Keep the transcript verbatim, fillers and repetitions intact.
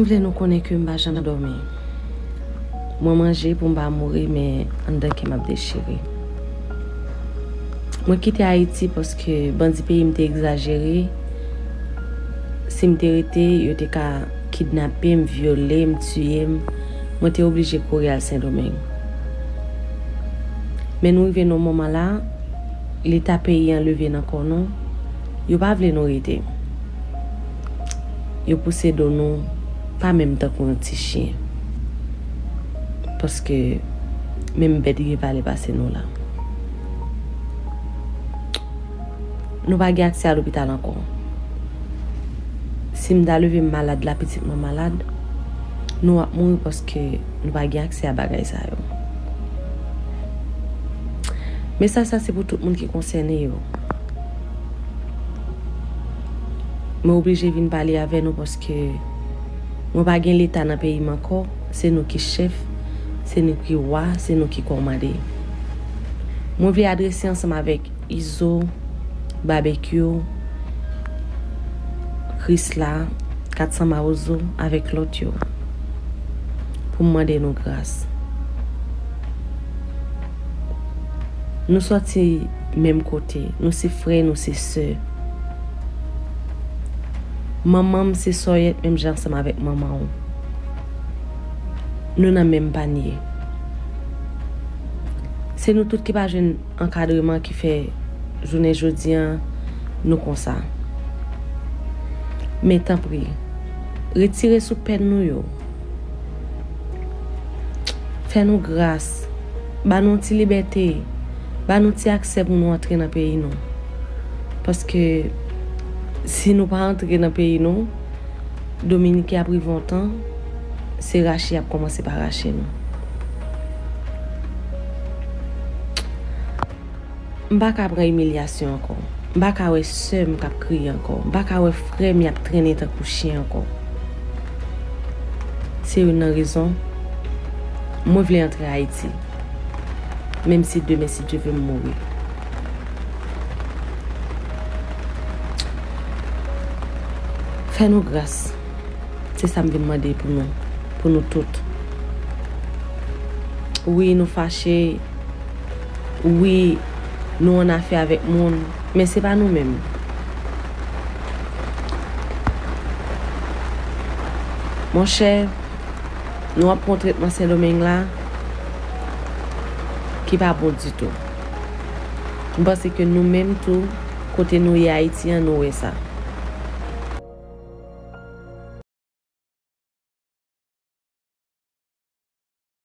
M vle nou konnen ke m pa janm dòmi. Mwen manje pou m pa mouri, men anndan kè m ap dechire. Mwen kite Ayiti paske bandi peyi m te egzajere. Si m te rete, yo te ka kidnape m, vyole m, tiye m. Mwen te oblije kouri al Sendomeng. Men nou rive nan moman la, Leta peyi an leve nan kò nou. Yo pa vle nou rete. Yo pouse do nou, pa menm tankou yon ti chen. Paske menm bèt gen valè pase nou la. Nou pa gen aksè a lopital ankò. Si m ta leve m malad la, pitit mwen malad, nou ap mouri paske nou pa gen aksè a bagay sa yo. Mesaj sa se pou tout moun ki konsène yo. Mwen oblije vin pale avè nou paske mwen pa gen Leta nan peyi m ankò. Se nou ki chèf, se nou ki wa, se nou ki kòmande. Mwen vle adrese ansanm avèk Izo, Babekyou, Krisla, Katsan Mawozo avèk lòt yo pou m mande nou gras. Nou sòti menm kote, nou se frè, nou se sè. Manman m se Sòyèt menm jan ansanm avèk manman w. Nou nan menm panye. Se nou tout ki pa jwenn ankadreman ki fè jounen jodi an nou konsa. Men tanpri, retire sou pèn nou yo. Fè nou gras. Ba nou ti libète. Ba nou ti aksè pou nou antre nan peyi nou. Paske si nou pa antre nan peyi nou, Dominiken ap rive yon tan, se rache y ap kòmanse pa rache nou. M pa ka pran imilyasyon ankò. M pa ka wè sè m k ap kriye ankò. M pa ka wè frè m y ap trennen tankou chen ankò. Se youn nan rezon mwen vle antre Ayiti. Menm si demen, si Dye vle, m mouri. Fè nou gras. Se sa m vin mande pou nou, pou nou tout. Wi, nou fache. Wi, nou an afè avèk moun, men se pa nou menm. Monchè, nou ap pran tretman Sendomeng la ki pa bon ditou. M panse ke nou menm tou, kote nou ye Ayiti an, nou wè sa.